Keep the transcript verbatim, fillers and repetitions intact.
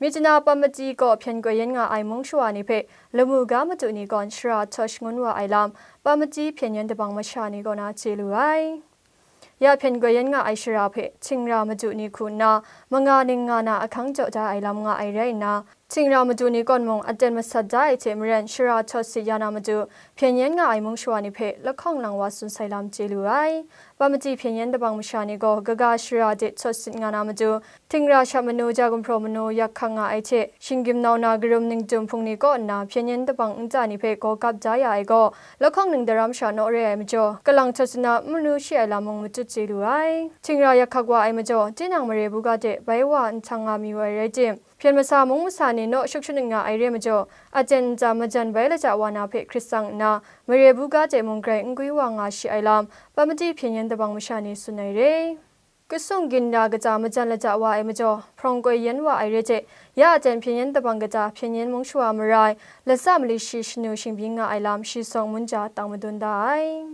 Myitkyina Pamati kaw hpyen koi yen nga ai mung shawa ni hpe lamu ga madu ni gawn shara htawt shangun wa ai lam, Pamati hpyen yen dabang masha ni kaw na chye lu ai. Ya hpyen koi yen nga ai shara hpe htingra madu ni hku nna manga ning nga na ahkang jaw da ai lam nga ai rai nna, htingra madu ni kawn mung aten masat da ai hte maren shara htawt sit ya na matu, hpyen yen nga ai mung shawa ni hpe lahkawng lang wa tsun sai lam chye lu ai. Pamati hpyen yen dabang masha ni gaw kaga shara de htawt sit nga na matu, htingra shap manu, ja gumhpraw manu, yak hkak nga ai hte, shinggyim nau na karum ningdum hpung ni kaw nna hpyen yen dabang nta ni hpe gaw kap da ya ai gaw, lahkawng ning daram sha naw re ai majaw, kalang htawt sit na n manu shi ai lam mung matut chye lu ai. Htingra yak hkak wa ai majaw, tinang mare buga de bai wa nhtang nga mi wa ai rai tim, hpyen masa mung masa ni naw shuk shanut nga ai re majaw, aten nta majan bai lata wa na hpe hkrit tsang nna, mare buga de mung grai n gwi wa nga shi ai lam, Pamati hpyen yen dabang masha ni tsun ai re. Kasung ginra kaja majan lata wa ai majaw, hprawng koi yen wa ai re hte, ya aten hpyen yen dabang kaja hpyen yen mung shawa marai, latsa mali shi shanu shingbyin nga ai lam shi sawng munja tang madun da ai.